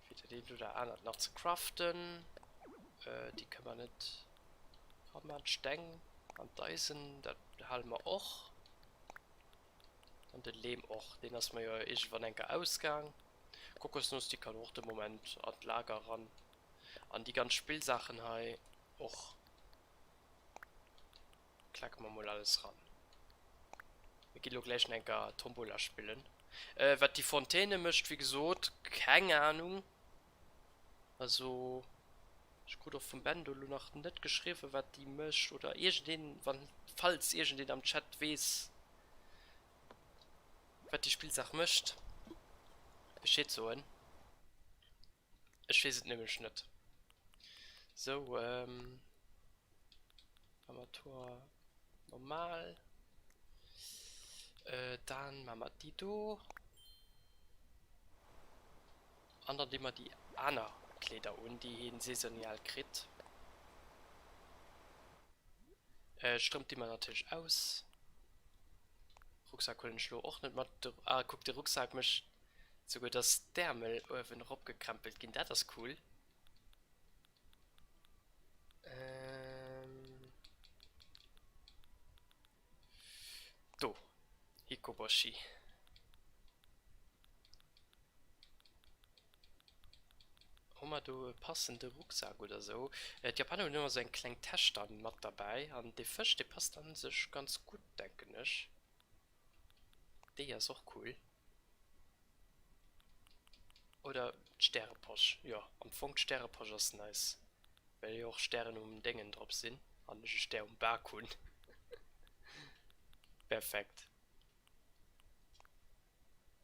Fir dat eent oder anert nach ze craften. Äh, déi kënne mer net Rammen, d'Steng an d'Eisen, dat hale mer och. An de Leem och, deen ass mer jo iergendwann eng Kéier ausgaang. Kokosnoss, déi kann och de Moment an d'Lager eran. An déi ganz Spillsaachen hei och. Klacke mer mol alles ran. Mir ginn elo gläich nach eng Kéier Tombola spillen. Wat déi Fontaine mécht, wéi gesot, keng Anung. Also ech krut och vum Ben do lo nach net geschriwwen wat déi mécht oder iergendeen, wann falls iergendeen am Chat weess wat déi Spillsaach mécht, Bescheed soen. Ech weess et nämlech net. Sou, Armatur normal. Dann maache mer déi do. An dann di mer déi aner Kleeder un, déi hien saisonial kritt. D'Strëmp di mer natierlech aus. Rucksak huelen ech lo och net mat. Ah kuck, de Rucksak mécht souguer, dass d'Äermel uewen eropgekrempelt ginn. Dat ass cool. Do, Hikoboshi. Hu mer do e passende Rucksak oder sou? D'Japaner hunn ëmmer sou eng kleng Täsch dann mat derbäi an dee Fësch dee passt an sech ganz gutt denken ech. Déi ass och cool. Oder d'Stäreposch, jo am Fong d'Stäreposch ass nice, well jo och Stären um Déngen drop sinn an ech e Stär um Bak hunn. Perfekt.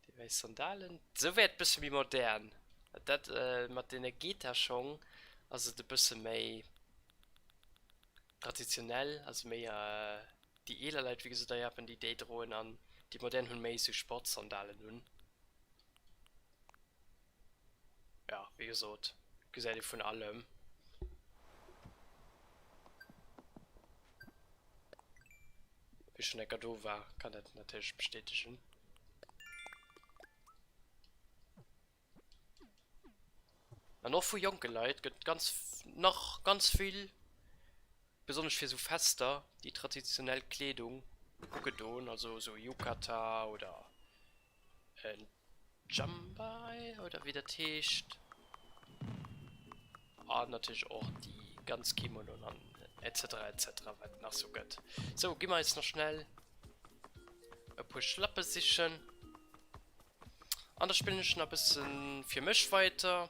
Déi wäiss Sandalen, sou wär et bësse méi modern. Dat mat deene Geta-Schong ass et e bësse méi traditionell, also méi déi eeler Leit wéi gesot a Japan déi déi droen an déi modern hunn méi sou Sportsandalen un. Ja wéi gesot gesäit ee vun allem. Wie schon enker do war kann dat natierlech bestätegen. An och vu jonke Leit gëtt ganz nach ganz vill, besonnesch fir esou Fester, déi traditionell Kleedung ugedoen, also esou Yukata oder en Jambai oder wéi dat heescht. An natierlech och déi ganz Kimonoen an etc etc wat et nach esou gëtt. Sou, gi mer eis nach schnell e puer Schlappe sichen. An da spillen ech nach bëssen fir mech weiter.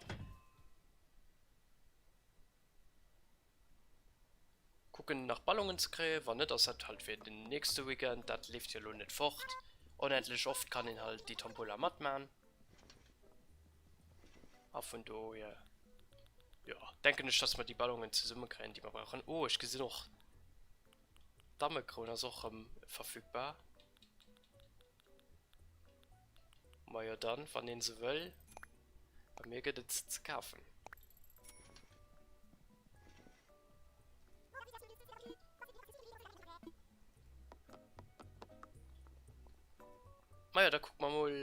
Kucken nach Ballonen ze kréien, wann net ass dat halt fir den nächste Weekend, dat leeft jo lo net fort. Onendlech oft kann een halt déi Tombola matman. A vun dohier, jo, denken ech, dass mer déi Ballonen zesumme kréien, déi mer brauchen. Oh, ech gesinn och, d'Dammekroun ass och rëm verfügbar. Majo dann, wann een se wëll, bei mir gëtt et se ze kafen. Majo, da kucke mer mol,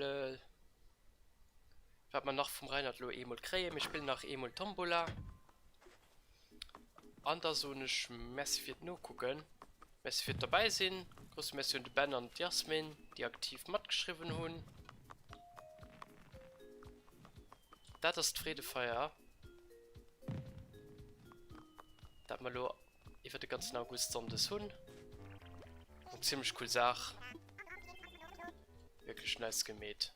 wat mer nach vum Reinert elo eemol kréien. Mir spillen nach eemol Tombola. An da soen ech Merci fir d'Nokucken, Merci fir d'Derbäi sinn. Grousse Merci un de Ben an d'Yasmine, déi aktiv matgeschriwwen hunn. Dat ass d'Freedefeier, dat mer elo iwwer de ganzen August Sonndes hunn. Eng zimmlech cool Saach. Wierklech nice gemeet.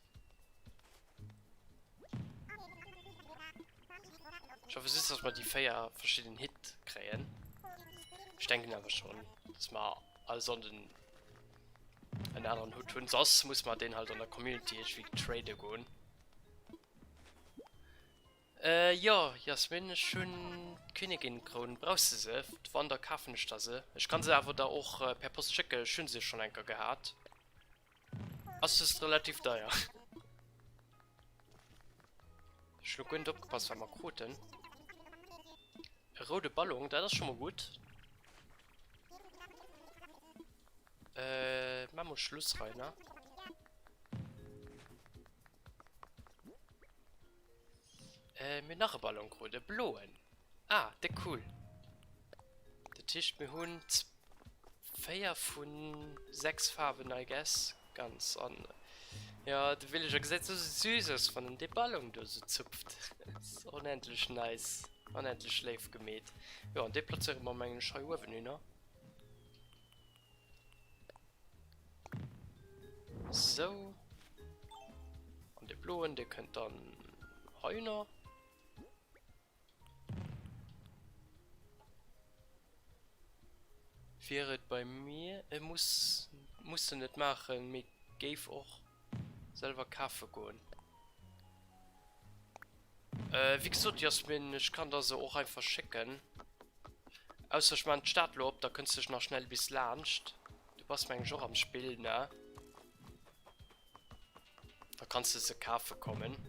Ech hoffe just, dass mer déi 4 verschidden Hit kréien. Ech denken awer schon, dass mer all Sonnden en aneren Hutt hunn. Soss muss mer deen halt an der Community iergendwéi trade goen. Äh, jo, Jasmin, ech hunn d'Kinnigin-Kroun. Brauchs de se? Wann, da kafen ech der se. Ech kann se awer der och per Post schécken, ech hunn se schonn eng Kéier gehat. Ass just relativ deier. Ech hunn guer net opgepasst, wat mer kruten. E roude Ballon, dat ass scho mol gutt. Äh, maa mol Schluss, Rainer. Äh, mir hunn nach e Ballon krut, e bloen. Ah, déck cool. Dat heescht, mir hunn 4 vun 6 Faarwen, I guess. Ganz an. Ja, de Villager gesäit sou süß aus, wann en dee Ballon do sou zupft. Ass onendlech nice. Onendlech léif gemeet. Jo, an dee plazéiere mer, mengen ech, hei uewen hinner. Sou. An dee bloen, dee kënnt dann heihinner. Wier et bei mir, e muss muss en net maachen, mee géif och selwer kafe goen. Wéi gesot Jasmin, ech kann der se och einfach schécken. Ausser ech maan d'Stad lo op, da kënns de nach schnell bis laanscht. Du bass mengen ech och am Spill, ne? Da kanns de se kafe kommen.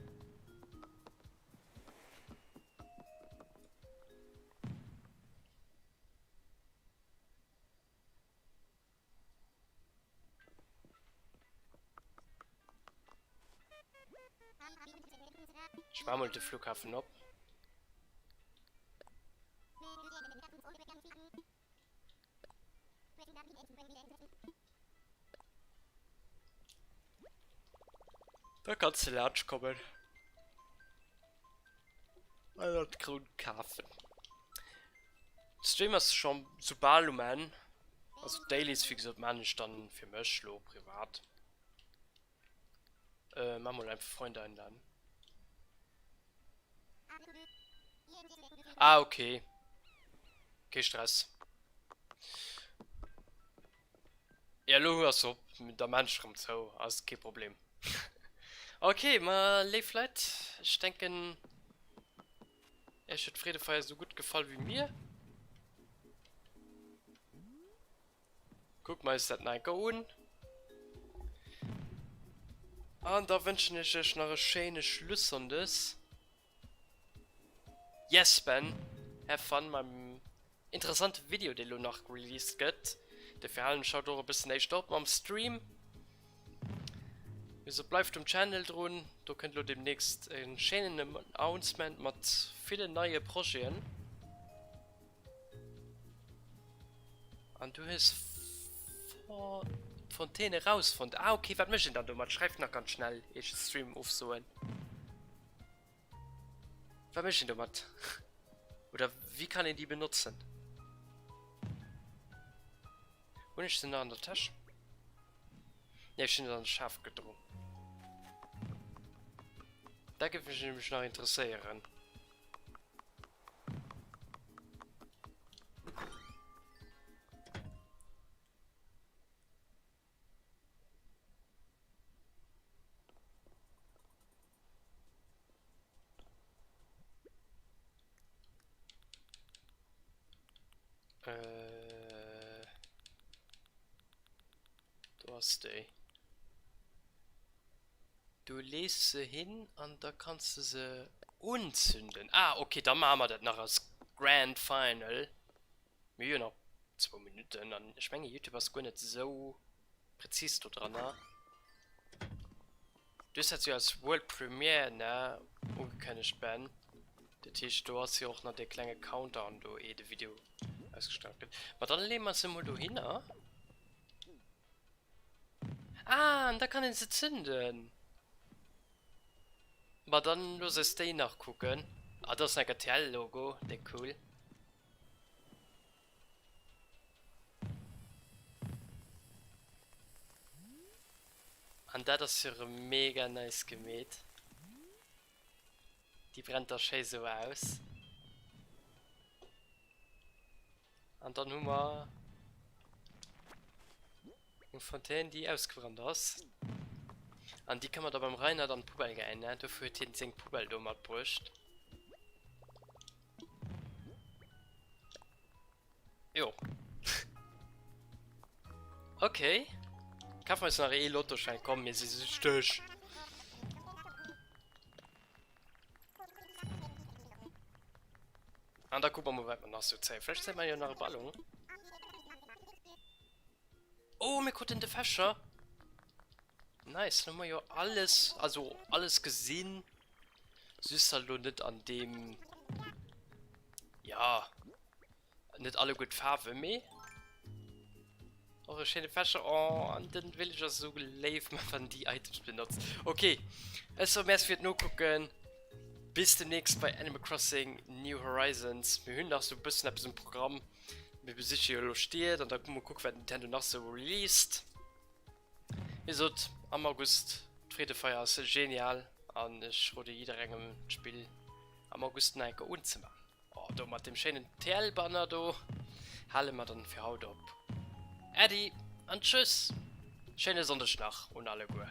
Ech maa mol de Flughafen op. Da kanns de laanscht kommen an der d'Kroun kafen. Stream ass schon sou bal um Enn. Also Dailies wéi gesot maan ech dann fir mech lo privat. Äh, maa mol einfach Freunde einladen. Ah, okay. Kee Stress. Ja, lo ass op, da maan ech rem zou, ass kee Problem. Ok, ma léif Leit, ech denken Iech huet d'Freedefeier esou gutt gefall wéi mir. Kucke mer eis dat nach eng Kéier un. An da wënschen ech iech nach e schéine Schluss-Sonndes. Yes Ben, have fun mam interessante Video dee lo nach released gëtt. Dofir halen ech haut och e bëssen éischter op mam Stream. Wéi gesot bleift um Channel drun, do kënnt lo demnächst e schéinen Announcement mat villen neie Projeten. An du hues d'Fontaine erausfonnt. Ah ok, wat mécht een dann domat? Schreift nach ganz schnell, ier ech de Stream ofsoen. Wat mécht een domat? Oder wéi kann een déi benotzen? Hunn ech se nach an der Täsch? Nee, ech hunn se an de Schaf gedroen. Dat géif mech nämlech nach interesséieren. Äh, do ass déi. Du lees se hin an da kanns de se unzünden. Ah, okay, da maache mer dat nach als Grand Final. Mir hu jo nach zwou Minutten an ech menge Youtube ass guer net esou präzis do dranner. Du hues dat jo als World Premiere, ne, ugekënnegt Ben. Dat heescht do ass jo och nach dee klenge Countdown do ee de Video ausgestrahlt gëtt. Ma dann leeë mer se mol dohinner. Ah, an da kann een se zünden. Ma dann looss eis déi nach kucken. Ah, do ass nach RTL-Logo, déck cool. An dat ass jo rem mega nice gemeet. Déi brennt da schéi sou aus. An dann hu mer eng Fontaine, déi ausgebrannt ass. An déi ka mer da beim Reinert an d'Poubelle geheien, ne? Dofir huet hien seng Poubelle do matbruecht. Jo. Okay. Kafe mer eis nach ee Lottoschäin. Komm, mir si süchteg. An da kucke mer mol, wat mer nach sou zéien. Vläicht zéie mer jo nach e Ballon. Oh, mir kruten de Fächer. Nice, dann hu mer jo alles, also alles gesinn. Just halt elo net an deem, ja, net alleguer d'Faarwe, mee och e schéine Fächer. Oh, an den Villager ass esou léif, wann déi Items benotzt. Okay, ech soe Merci fir d'Nokucken. Bis demnächst bei Animal Crossing New Horizons. Mir hunn nach sou e bëssen eppes um Programm. Mir besiche jo elo Stied an da mol kucke wat Nintendo nach sou released. Wéi gesot, am August, d'Freedefeier ass genial an ech rode jidderengem d'Spill am August nach eng Kéier unzemaachen. Oh, do mat dem schéinen TL-Banner do hale mer dann fir haut op. Äddi an tschüss! Schéine Sonndeg nach un alleguer.